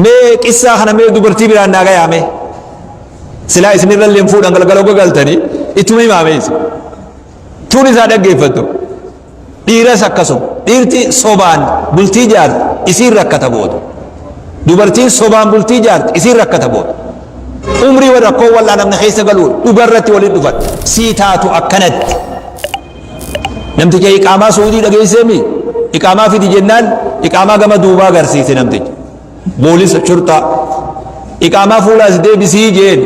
Mee qissaa kana mee dubartii biraan naa gayaa mee. Silaa isinirra illee fuudhan galgala galtanii ittuma himaa mee isin. Tuun isaa dhaggeeffattu. Dhiiras akkasuma. Dhiirti sobaan bultii jaarti isiin rakkata booda. Dubartiin sobaan bultii jaarti isiin rakkata booda. Umrii wal rakkoo wal'aanamne keessa galuun dhugarratti waliin dhufan. Sii taatu akkanatti. Namticha iqaamaa Suudii dhageesseemi iqaamaa fidi jennaan iqaamaa gama duubaa agarsiise namtichi. Boolisa shurxaa. Iqaamaa fuula as deebisii jeen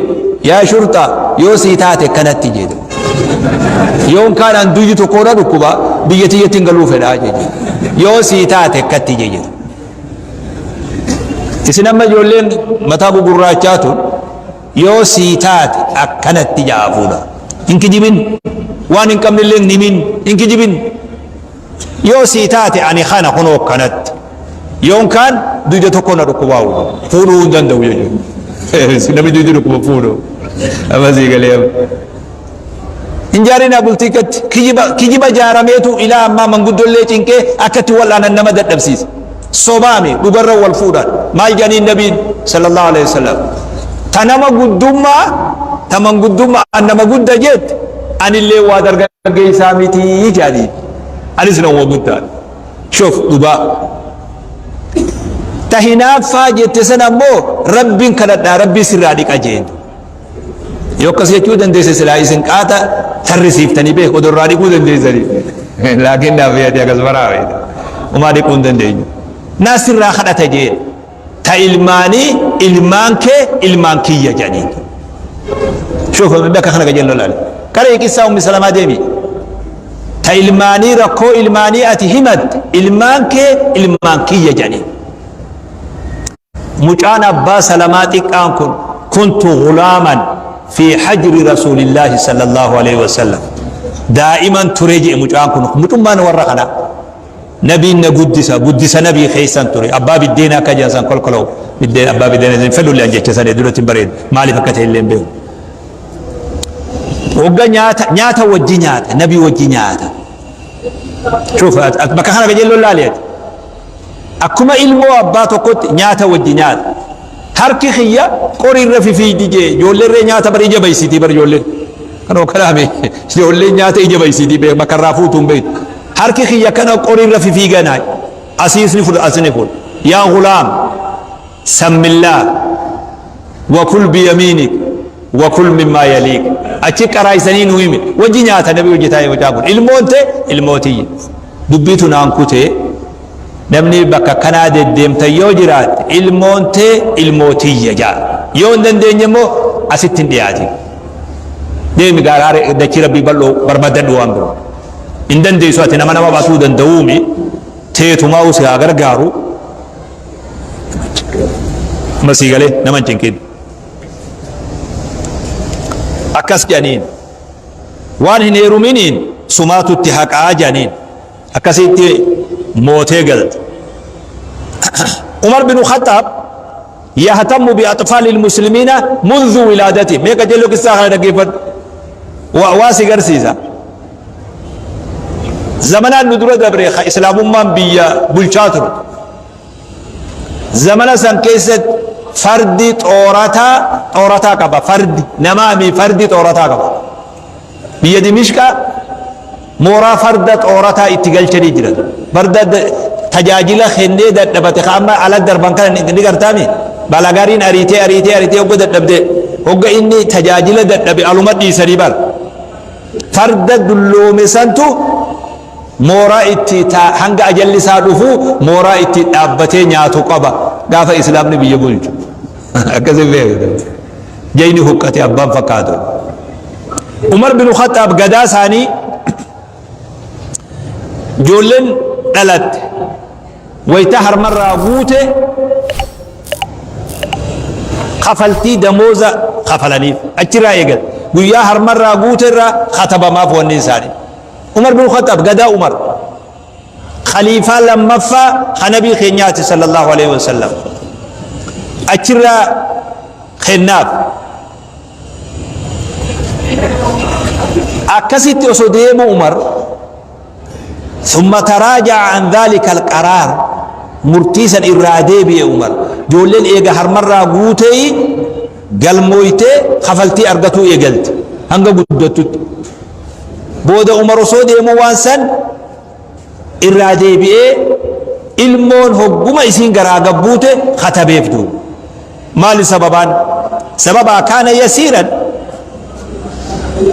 yaa shurxaa yoo sii taate kanatti jedhe. Yoon kaan an duyyi tokko na dhukkuba biyya tiyyatti hin galuu fedhaa jedhe. Yoo sii taate akkatti jedhe. Isin amma ijoolleen mataa gugurraachaa tun yoo sii taate akkanatti ja'a fuudha. Hin kijibin. Waan hin qabne illee hin himin. Hin kijibin. Yoo sii taate ani kana kunoo akkanatti. Yoon kaan duyda tokko na dhukkubaa fuudhuu hin danda'u jechuudha. Namni duydi dhukkuba fuudhu. Amma sii galee amma. Hin jaarinaa bultii katti kijiba kijiba jaarameetu ilaa ammaa manguddollee cinqee akkatti wal'aanan nama dadhabsiisa. Sobaami dhugarra wal fuudhan. Maal jedhaniin nabiin sallallahu alaihi wasallam. Ta nama guddummaa ta manguddummaa an nama gudda jette anillee waa dargaggeessaa mitii jedhaniin. Anis nama guddaadha. Shuf dhugaa. Ta hinaaffaa jette sana ammoo rabbiin kadhadhaa rabbii sirraa dhiqa jeen. Yoo akkas jechuu dandeesse silaa isin qaata tarrisiiftanii beeku odoo irraa dhiquu dandeessanii. Laakiin naaf yaadee akkas baraa beekta. Umaa dhiquu hin dandeenyu. Naa sirraa kadhata jeen. Ta ilmaanii ilmaan kee ilmaan kiyya jedhaniin. Shuuf bakka kana qajeello laale. Qaree qissaa ummi salamaa deemi. Ta ilmaanii rakkoo ilmaanii ati himatte ilmaan kee ilmaan kiyya jedhaniin. Mucaan abbaa salamaa xiqqaan kun kuntu gulaaman fi hajri rasuulillaahi sallallahu alaihi wasallam. Daa'iman ture jedhe mucaan kun mucummaan warra kanaa. Nabiin na guddisa guddisa nabii keessan ture abbaa biddeenaa akka jedhan san kolkoloo biddeen abbaa biddeenaa hin fedhullee an jecha sana duratti hin bareedu maaliif akka ta'e illee hin beeku. Hogga nyaata nyaata wajji nyaata nabii wajji nyaata. Shuuf bakka kana qajeelloon laali ati. Akkuma ilmoo abbaa tokkotti nyaata wajji nyaata. Harki kiyya qoriirra fifiidi jee ijoolleerree nyaata bar ija baysitii bar ijoolleen. Kanoo kanaame ijoolleen nyaata ija baysitii beek bakka irraa fuutu hin beektu. Harki kiyya kana qoriirra fifiiganaa asiis ni fudha as ni fudha. Yaa gulaam sammillaa wakul biyamiinik wakul mimmaa yaliik. Achi qaraaysanii nu hime wajji nyaata nabi wajji taa'ee mucaa kun ilmoon tee ilmoo tiyya. Dubbiitu naan kutee namni bakka kanaa deddeemtan yoo jiraatte ilmoon tee ilmoo tiyya jaa yoo hin dandeenye immoo asitti hin dhiyaatin deemi gaaraa dachii rabbii bal'oo barbaadadhu waan biroo hin dandeessu ati nama nama baasuu danda'uumi teetumaa si haa gargaaru amma sii galee nama hin cinqin akkas jedhaniin waan hin heeruminiin sumaatu itti haqaa jedhaniin akkasitti mootee galte. Umar bin Khattaab yahtammu bi atfaali muslimiina munzu wilaadati mee qajeeloo qissaa kana dhaggeeffadhu waa si garsiisa. Zamanaan nu dura dabre ka islaamummaan biyya bulchaa ture. Zamana san keessatti fardi xoorataa xoorataa qaba fardi namaami fardi xoorataa qaba. Biyya Dimishqaa mooraa farda xoorataa itti galchanii jiran. Farda tajaajila kennee dadhabate ka amma ala darban kana ni gartaami. Balagaariin ariitee ariitee ariitee hogga dadhabde hogga inni tajaajila dadhabe aluma dhiisanii bara. Farda dulloome santu mooraa itti hanga ajalli isaa dhufu mooraa itti dhaabbatee nyaatu qaba gaafa islaamni biyya bulchu. Akkasi beektu. Jayni huqqate abbaan fakkaatu. Umar bin Khattaab gadaa isaanii ijoolleen dhalatte wayita harmarraa guute kafaltii damooza kafalaniif achirraa eegal guyyaa harmarraa guute irraa katabamaaf wanni isaanii. Umar bin Khattaab gadaa Umar khaliifaa lammaffaa ka nabii keenyaati sallallahu alaihi wasallam achirraa kennaaf akkasitti osoo deemu Umar ثم تراجع عن ذلك القرار murtii san irraa deebi'e Umar. Ijoolleen eega harmarraa guutee galmooytee kafaltii argatuu eegalte hanga guddattutti. Booda Umar osoo deemuu waan san irraa deebi'ee ilmoon hogguma isiin garaa gabbuute katabeef duuba. Maali sababaan? Sababaa kaana yasiiran,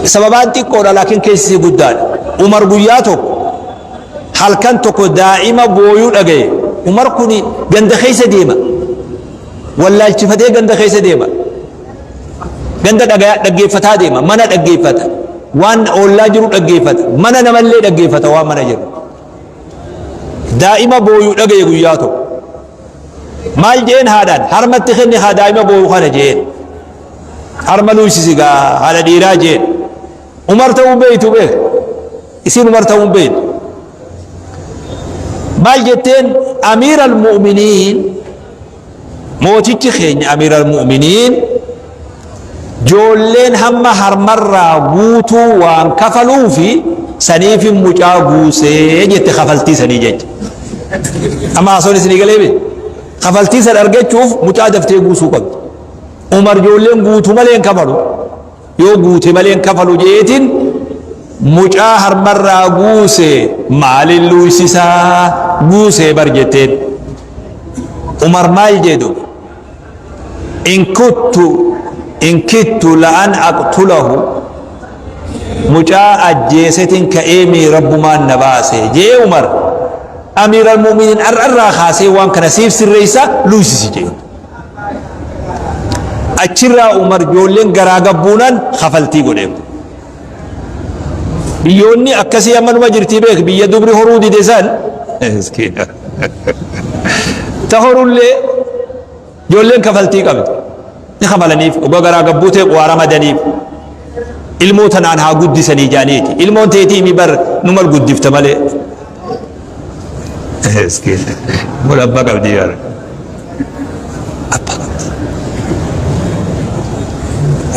sababaan xiqqoodha, laakiin keessi isii guddaadha. Umar guyyaa tokko, halkan tokko daa'ima booyuu dhagaye. Umar kun ganda keessa deema, wallaalchifatee ganda keessa deema, ganda dhaggeeffataa deema, mana dhaggeeffata, waan oollaa jiru dhaggeeffata, mana namallee dhaggeeffata, waan mana jiru. Daa'ima booyuu dhagaye guyyaa tokko. Maal jeen? Haadhaan harmatti kenni haa daa'ima booyu kana jeen. Harma luysisi gaa haadha dhiiraa jeen. Umar ta'uu beeytu, beek isiin Umar ta'uu beeytu. Maal jetteen? Amiir al-mu'miniin, mootichi keenya amiir al-mu'miniin, joolleen hamma harmarraa guutuu waan kafaluufi saniif mucaa guusee jette, kafaltii sanii jecha. Amma haasawni isinii galee beeku. Kafaltii san argachuuf mucaa daftee guusuu qabdi. Umar ijoolleen guutuu malee hin kafalu, yoo guute malee hin kafalu jeetiin mucaa harmarraa guuse. Maaliin luuysisaa guusee bar jetteen. Umar maal jedhu? In kittu la'an aqtulahu, mucaa ajjeesetin ka'eemii rabbumaan na baase jee. Umar, amiir almu'miniin, ar'arraa kaasee waan kana siif sirreeysa, luuysisi jee. Achirraa Umar ijoolleen garaa gabbuunaan kafaltii godhe. Biyyoonni akkasii amma numa jirtii beek. Biyya dubri horuu dide san ta horullee ijoolleen kafaltii qabdi, ni kafalaniif. Oga garaa gabbuu ta'e waa ramadaniif, ilmoo tanaan haa guddisanii jaaniiti. Ilmoon teetii mi bar numal guddifta malee. Mun abbaa qabdi yaa abbaa qabdi.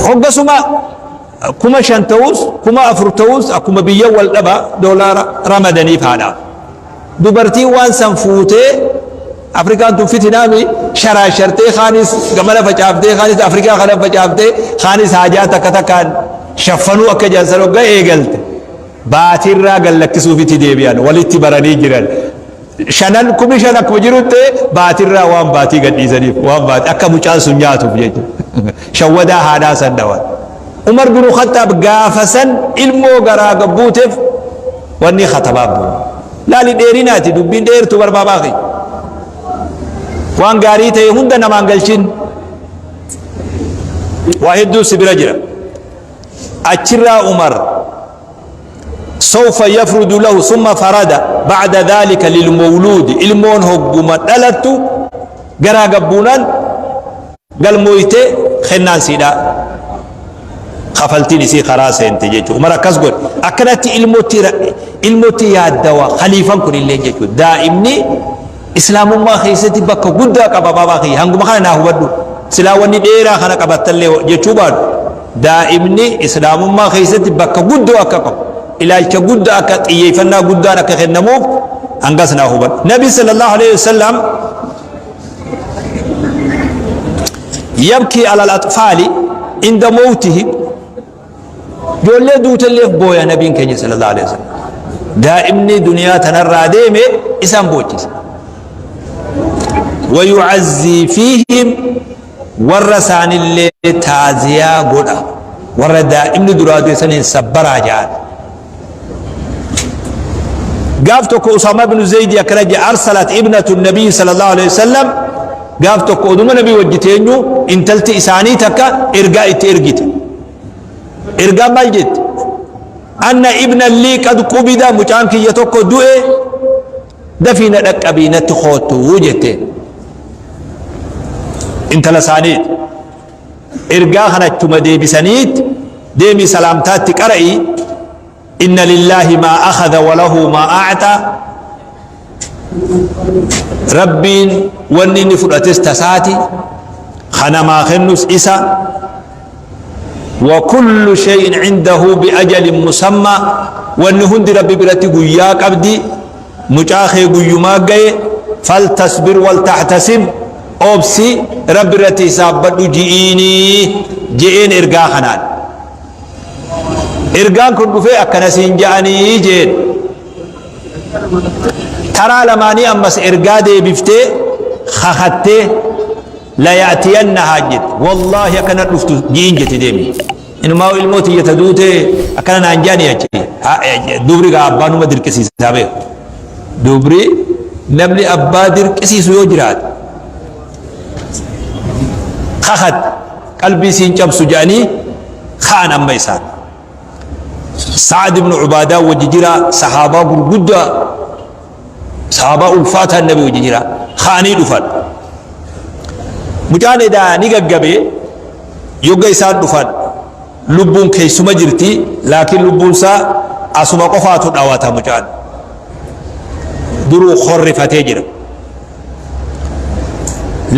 Hoggasuma 5,000 ta'us, 4,000 ta'us, akkuma biyya wal dhaba doolaara ramadaniif haadhaaf. Dubartiin waan san fuutee, Afrikaan tun fitinaami, sharaashartee, kaanis gamana facaaftee, kaanis Afrikaa kana facaaftee, kaanis haajaa takka takkaan shaffanuu akka jaansan hogga eegalte, baatirraa gallakkisuufitti deebi'an. Walitti baranii jiran. Shanan 5,000 akkuma jirutti baatirraa waan baatii gadhiisaniif, waan baatii akka mucaan sun nyaatuuf jechuudha. Shawwadaa haadhaa san dhawan. Umar bin Khattaab gaafa san ilmoo garaa gabbuuteef wanni katabaaf bu'u. Laali, dheerinaati, dubbiin dheertuu barbaabaa kee. Waan gaarii ta'e hunda namaan galchin. Waa hedduu si bira jira. Achirraa Umar سوف يفرد له، ثم فرد بعد ذلك للمولود، ilmoon hogguma dhalattu garaa gabbuunaan galmooyte kennaan siidha, kafaltiin isii karaa seente jechuudha. Umar akkas godhe. Akkanatti ilmotti yaaddawa khaliifan kun illee jechuudha. Daa'imni islaamummaa keessatti bakka guddaa qaba. Baabaa kiyya, hanguma kana naa hubadhu. Silaa wanni dheeraa kana qabattallee jechuu baadhu. Daa'imni islaamummaa keessatti bakka guddoo akka qabu, ilaalcha guddaa akka xiyyeeffannaa guddaan akka kennamuuf hangas naa hubadhu. Nabi sallallahu alaihi wasallam yabkii alal atfaali inda mawtihi, ijoollee duutelleef booya nabiin keenya sallallahu alaihi wasallam. Daa'imni duniyaa tanarraa deeme isaan boochisa. Wayucazzii fiihim, warra isaanillee taaziyaa godha, warra daa'imni duraa du'e saniin sabbaraa jedhan. Gaaf tokko Usaama ibnu Zaydi akkana jedhe: arsalat ibnatu nabii sallallahu alaihi wasallam, gaaf tokko oduma nabii wajji teenyu intalti isaanii takka ergaa itti ergite. Ergaan maal jette? Anna ibna lii qad qubida, mucaan kiyya tokko du'e, dafii na dhaqqabii natti koottu jette. Intala isaaniiti. Ergaa kanachuma deebisaniit, deemii salaamtaatti qara'ii, inna lillaahi maa akhadha walahu maa a'ta, rabbiin wanni inni fudhates tasaati, kanamaa kennus isa, wa kullu shay'in indahu biajalin musamma, wanni hundi rabbi biratti guyyaa qabdi, mucaa kee guyyumaa gaye, faltasbir waltaxtasib. Obsi, Rabbi irratti hisaabbadhu ji'iinii je'een ergaa kanaan. Ergaan kun dhufee akkana siin ja'anii jeen. Taraa lamaanii ammas ergaa deebiftee kakattee la ya'tiyannahaa jette. Wallaahi akkana dhuftu ji'iin jette deemi. Inumaa ilmoo tiyya ta duute akkana naan ja'anii achi. Dubri gaa abbaa numa dirqisiisaa beeku. Dubri namni abbaa dirqisiisu yoo jiraate kakatte qalbii siin cabsu jedhanii ka'an amma isaan. Sa'ad ibn Ubaadaa wajji jira, sahaabaa gurguddaa, sahaabaa ulfaataan nabi wajji jira, ka'anii dhufan. Mucaan edaa ni gaggabe, yogga isaan dhufan lubbuun keessuma jirti, laakiin lubbuun isaa asuma qofaatu dhawata mucaan. Duruu horrifatee jira.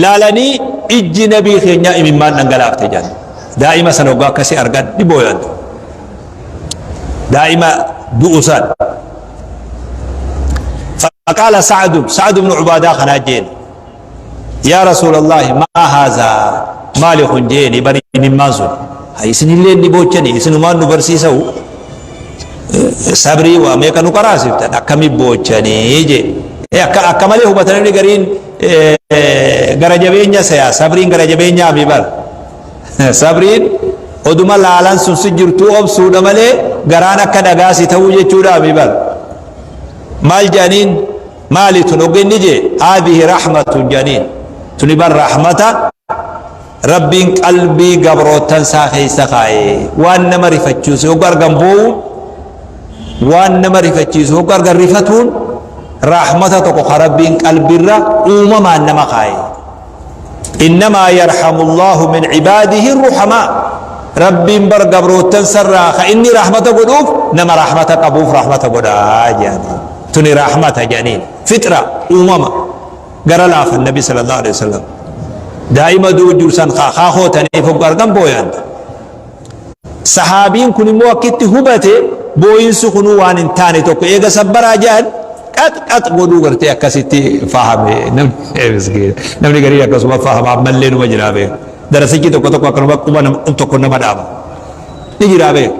Laalanii ijji nabii keenyaa imimmaan dhangalaafte jedhan. Daa'ima sana hoggaa akkasii argan ni booyan. Daa'ima du'u san. Faqaala Sa'adu, Sa'adu ibn Ubaadaa kanaa jeen. Yaa Rasuulallahi maa haazaa, maali kun jeeni bari imimmaan sun. Isinillee ni boochani, isinumaan nu barsiisa'u. Sabrii waa meeqa nu qaraasiftan, akkami boochanii jee. Akka malee hubatanii gariin gara jabeenya se'a, sabriin gara jabeenyaa mi bar. Sabriin oduma laalan sun si jirtuu obsuudha malee garaan akka dhagaa si ta'uu jechuudha mi bar. Maal jedhaniin, maali tun ogenni jee, haadhihi rahmatun jedhaniin, tuni bar rahmata Rabbiin qalbii gabroottan isaa keessa kaa'e. Waan nama rifachiisu hogga argan boo'uun, waan nama rifachiisu hogga argan rifatuun rahmata tokko ka Rabbiin qalbirra uumamaan nama kaa'e. Innamaa yarhamullaahu min ibaadihi ruhamaa. Rabbiin bar gabroottan sarraa ka inni rahmata godhuuf nama rahmata qabuuf rahmata godhaa jedhaniin. Tuni rahmata jedhaniin. Fitra uumama gara laafan Nabi sallallahu alaihi wasallam. Daa'ima du'u jiru san kaakhootaniif hogga argan booyan. Sahaabiin kun immoo akkitti hubate booyinsi kunuu waan hin taane tokko eega sabbaraa jedhan qax qax godhuu gartee akkasitti fahame namni, namni garii akkasuma fahama ammallee numa jiraa beeku. Darasichi tokko tokko akkanuma quba tokko nama dhaaba. Ni jiraa beeku.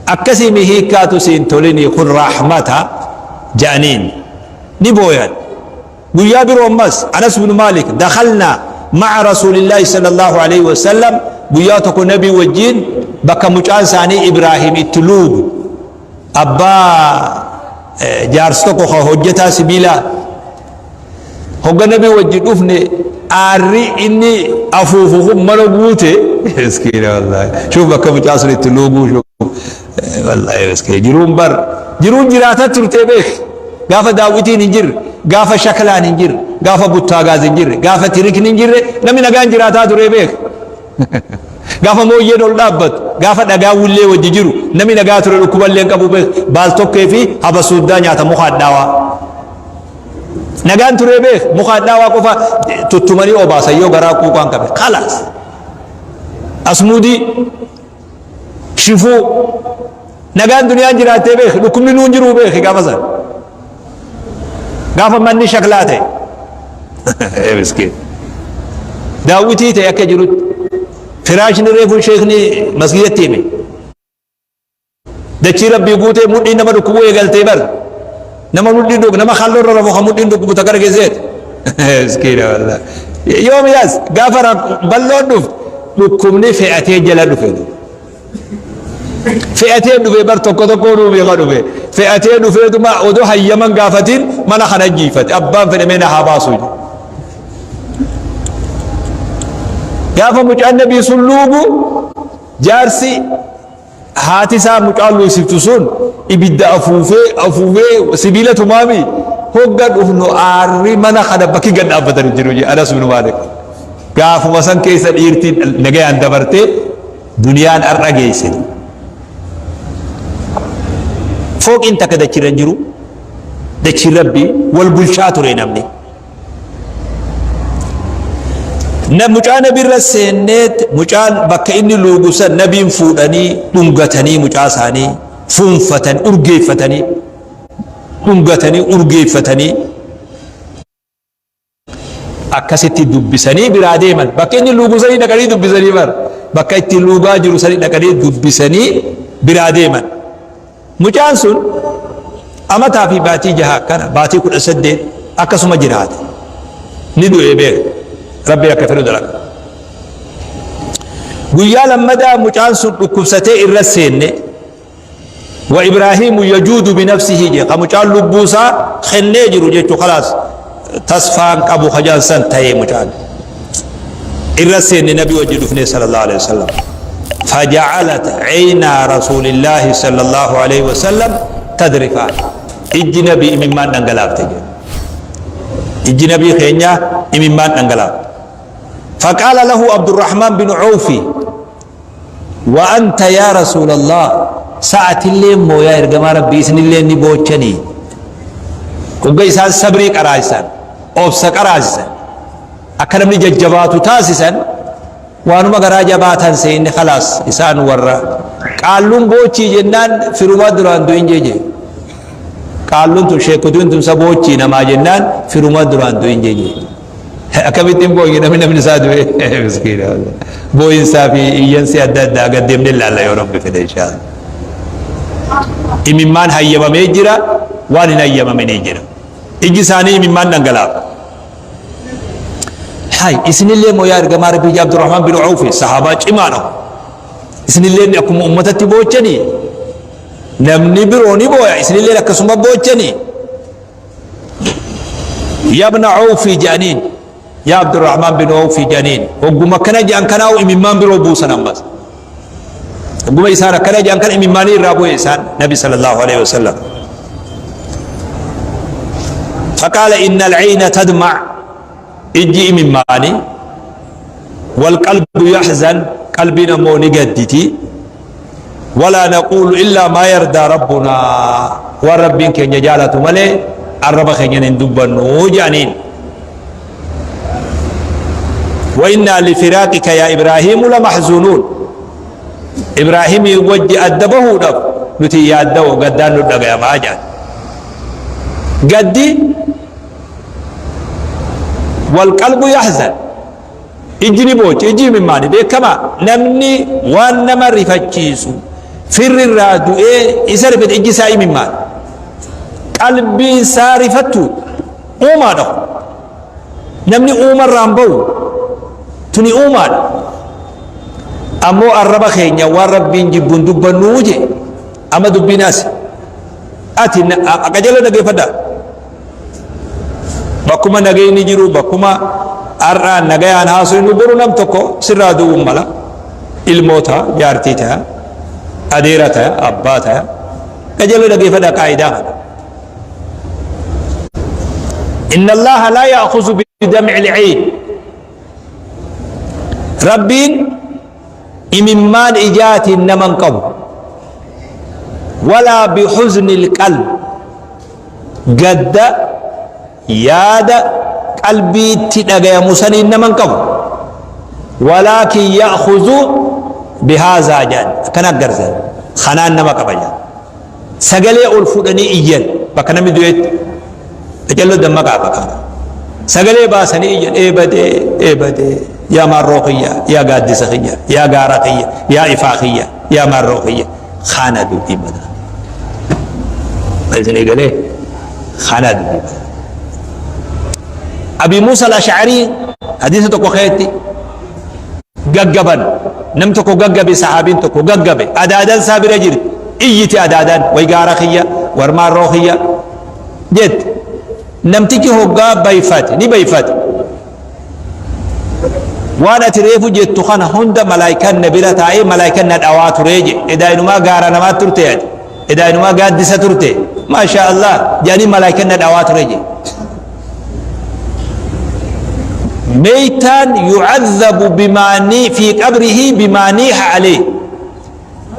Akkasii mi hiikkaatu siin tolinii, kun rahmata jedhaniin ni booyan. Guyyaa biroo ammas Anas ibn Maalik, dakhalnaa ma'a Rasuulillaahi sallallahu alaihi wasallam, guyyaa tokko nabii wajjiin bakka mucaan isaanii Ibraahim itti luugu, abbaa jaarsi tokko ka hojjetaa sibiilaa, hogga nabii wajji dhufne aarri inni afuufu kun mana guute. Miskiina wallaahi, shuuf bakka mucaa sun itti luuguu, shuuf wallaahi miskiina. Jiruun bar jiruun jiraataa turtee beek, gaafa daawwitiin hin jirre, gaafa shaklaan hin jirre, gaafa buttaagaaz hin jirre, gaafa tirikni hin jirre, namni nagaan jiraataa turee beek. Gaafa mooyyeen ol dhaabbatu, gaafa dhagaa wullee wajji jiru, namni nagaa ture, dhukkuballee hin qabu beek. Baal tokkee fi habasuuddaa nyaata, muka hadhaawaa. Nagaan turee beek, muka hadhaawaa qofa tuttumanii obaasan yoo garaa quuqaan qabe. Kalaas. Asmuudii, shifuu, nagaan duniyaan jiraattee beek, dhukkubni nuun jiruu beek gaafa san. Gaafa manni shaklaa ta'e. Miskiin. Daawwitii ta'e akka jirutti. Firaashni reefu sheekni masgidatti hime. Dachii Rabbii guutee mudhiin nama dhukkubuu eegaltee bar. Nama mudhiin dhukkubu, nama halluu irra rafu kan mudhiin dhukkubu takka dhageesseet. Miskiina wallah. Yoom yaas gaafa bal'oon dhuftu dhukkubni fe'atee jala dhufe. Fe'atee dhufe bar, tokko tokko nuu beeka dhufe. Fe'atee dhufeetuma odoo hayyaman gaafatiin mana kana jiifate, abbaan fedhe mee na haa baasu. Gaafa mucaan nabii sun luugu, jaarsi haati isaa mucaa luusiftu sun ibidda afuufee afuufee sibiila tumaami, hogga dhufnu aarri mana kana bakki gad dhaabbatanii jiru jedhe Anas bin Maalik. Gaafuma san keessa dhiirtiin nagayaan dabartee duniyaan har'a geesse. Fooqiin takka dachirra hin jiru. Dachiin Rabbii wal bulchaa ture namni. Na mucaa nabirra seenneet mucaan bakka inni luugu san nabiin fuudhanii dhungatanii, mucaa isaanii fuunfatan, urgeeffatanii, dhungatanii, urgeeffatanii. Akkasitti dubbisanii biraa deeman. Bakka inni luugu sanii dhaqanii dubbisanii bar. Bakka itti luugaa jiru sanii dhaqanii dubbisanii biraa deeman. Mucaan sun amataa fi baatii jaha akkana baatii 18 akkasuma jiraate. Ni du'ee beeka. Rabbi akka fedhu dalaga. Guyyaa lammadaa mucaan sun dhukkubsatee irra seenne. Wa Ibraahiimu yajuudu binafsihi jee ka mucaan lubbuu isaa kennee jiru jechuu khalaas tasfaan qabu kajaan san ta'ee mucaan. Irra seenne nabi wajji dhufnee sallallahu alaihi wasallam. فجعلت عينا رسول الله صلى الله عليه وسلم تذرفان. Ijji nabi imimmaan dhangalaafte jedhe. Ijji nabii keenya imimmaan dhangalaafte. فقال له عبد الرحمن بن عوف وأنت يا رسول الله ساعة الليل مو يا إرجما ربي إسن الليل نبوتشني وقا إسان صبري قرايسان أوبسا قرايسان أكرم ججباتو تاسسا وانما قرا جباتا سين خلاص إسان ورا قالون بوتشي جنان في رما دران دوين جيجي قالون تو شيكوتون تم سبوتشي نما جنان في رما دران دوين جيجي Akkamittiin booyyi namni namni isaa du'e miskiina booyinsaa fi iyyansi adda addaa gad deemnee ilaalla yoo Rabbi fedhe inshaallah. Imimmaan hayyamamee jira waan hin hayyamaminii jira. Ijji isaanii imimmaan dhangalaafa. Hay isinillee moo yaa ergamaa Rabbii Abdurrahmaan bin Awf sahaabaa cimaadha. Isinillee akkuma ummatatti boochanii namni biroo ni booya isinillee akkasuma boochanii. Yabna Awfi jedhaniin yaa Abdurrahmaan bin Awfi jedhaniin hogguma akkana jedhan kanaa'u imimmaan biroo buusan ammas. Hogguma isaan akkana jedhan kana imimmaanii irraa bu'e isaan Nabi sallallahu alaihi wasallam. فقال إن العين تدمع إجي إمماني والقلب يحزن قلبنا مو نقدتي ولا نقول إلا ما يرضى ربنا والرب كن جالة ملي الرب خين ندبنو جانين وإنا لفراقك يا إبراهيم لمحزونون إبراهيم يوجه أدبه دف نتي يادو قدان ندق يا ماجان قدي والقلب يحزن إجني بوج إجي من ماني بكما نمني وانما رفتشيسو فر الرادو إيه إسرفت إجي ساي من ماني قلبي سارفتو أوما دخ نمني أوما رامبو تني أوما أمو الرب خينيا والرب جبون دبنوجي أما دبي ناس أتي أكجل نجي فدا بكما نجي نجرو بكما أرى نجي أنا هاسو نبرو نم تكو سرادو أملا الموتا جارتيتا أديرتا أباتا أكجل نجي فدا قاعدة إن الله لا يأخذ بدمع العين ربين إممان إجات نمن قبو ولا بحزن القلب قد ياد قلبي تدغى مسنين نمن قبو ولكن يأخذ بهذا جان كان غرزن خنان نما قبجا سغلي ألفدني إيان بكنا مدويت تجلو دمك بكا سغلي باسني إيان إيبدي إيبدي يا مروقية يا قادسخية يا غارقية يا إفاقية يا مروقية خانة دوتي بدا إذن إيه خانة دوتي بدا أبي موسى الأشعري حديث تكو خيتي ققبا نم تكو ققبي صحابين تكو ققبي أدادان سابر أجر إيتي أدادان ويقارخية ورماروخية جد نمتكي هو قاب بيفات ني بيفات وانا تريفو جت خنا هند ملائكة نبيلة تاعي ملائكة ندعوات ريج إذا إنما قارنا ما ترتي إذا إنما قادسة ترتي ما شاء الله جاني ملائكة ندعوات ريج ميتا يعذب بما في قبره بما نيح عليه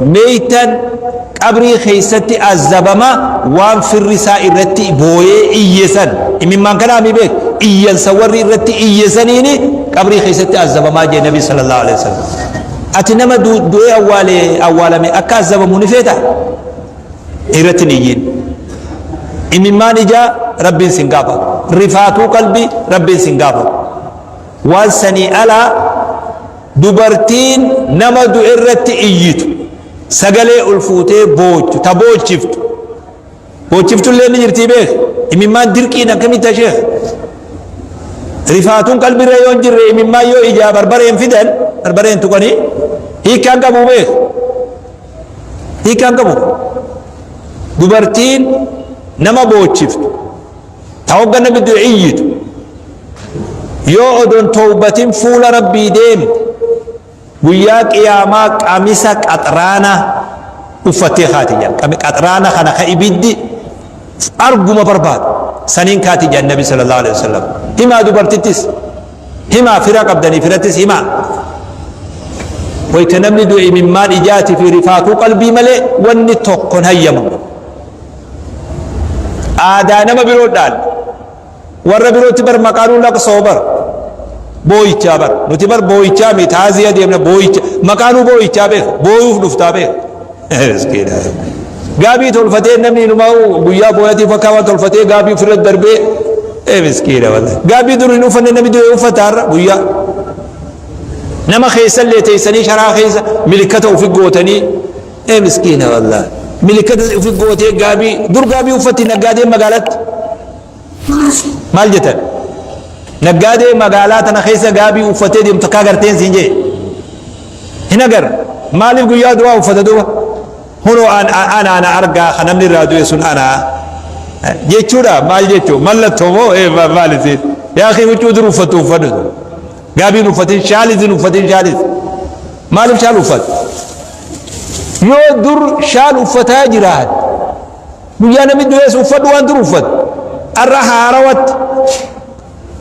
ميتا قبري خيستي الزبما وان في الرسائل رتي بوي إيسان إمن كلامي بك إيان سوري رتي إيسانيني قبري خيستي الزبما جي النبي صلى الله عليه وسلم أتنما دوي أولي أولا من أكا الزبموني فيتا إرتني يين إمن ما نجا ربي سنقابا رفاتو قلبي ربي سنقابا Waan sanii alaa dubartiin nama du'e irratti iyyitu, sagalee ol fuutee boochu, ta boochiftu. Boochiftu illee ni jirtii beek. Imimmaan dirqiin akkamitti sheekh? Rifaatuun qalbirra yoo hin jirre, imimmaan yoo ijaa barbareen fidan, barbareen tuqanii, hiikkaan qabu beek. Hiikkaan qabu. Dubartiin nama boochiftu, ta hogga namni du'e iyyitu, yoo odon towbatin fuula Rabbii deemte, guyyaa qiyaamaa qamisa qaxraana uffattee kaati jedha. Qaxraana kana ka ibiddi arguma barbaadu saniin kaati jedha Nabi sallallahu alaihi wasallam. Himaa dubartittis himaa, fira qabdanii firattis himaa. Wayta namni du'e imimmaan ijaatii fi rifaatuu qalbii malee wanni tokkon hayyamamu. Aadaa nama biroo dhaal, warra birootti bar maqaanuu laqsoo bar booyichaa bar, nuti bar booyichaa mi taaziya deemna, booyicha maqaanuu booyichaa beek, booyuuf dhuftaa beek. Gaabii tolfatee namni inumaa guyyaa booyatiif akka waan tolfatee gaabii ofirra darbee, ee miskiina, wallahi gaabii dur hin uffanne namni du'e uffata. Har'a guyyaa nama keessallee teessanii sharaa keessa milikkata ufi gootanii, ee miskiina, wallahi milikkata ufi gootee gaabii dur gaabii uffatti. Naggaadeen magaalatti maal jettan? Naggaadee magaalaa tana keessa gaabii uffatee deemtu akka agarteen siin jee hin agarre. Maaliif guyyaa du'aa uffata duuba? Hunoo ana ana argaa, kan namni irraa du'e sun ana jechuudha. Maal jechuu? Mallattoo moo maal isiin? Yaa akhi, huccuu dur uffatu uffadhu. Gaabiin uffatin, shaalisin uffatin. Shaalis maaliif shaal uffatu? Yoo dur shaal uffataa jiraat, guyyaa namni du'ees uffadhu waan dur uffatu. Arra haarawatti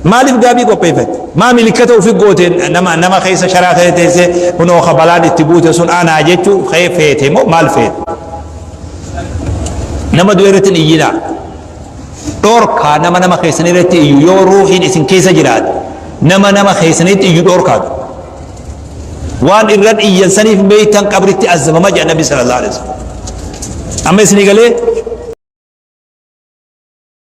maaliif gaabii qopheeffate? Maa milikkata ufi goote nama nama keessa sharaa keessa teessee, kunoo ka balaan itti buute sun anaa jechuu kee feete moo maal feete? Nama du'e irratti hin iyyinaa, dhoorkaa. Nama nama keessan irratti iyyu, yoo ruuhiin isin keessa jiraate, nama nama keessanitti iyyu dhoorkaatu. Waan irran iyyan saniif meeytan qabritti azabama jedha Nabi sallallahu alaihi wasallam. Amma isinii galee?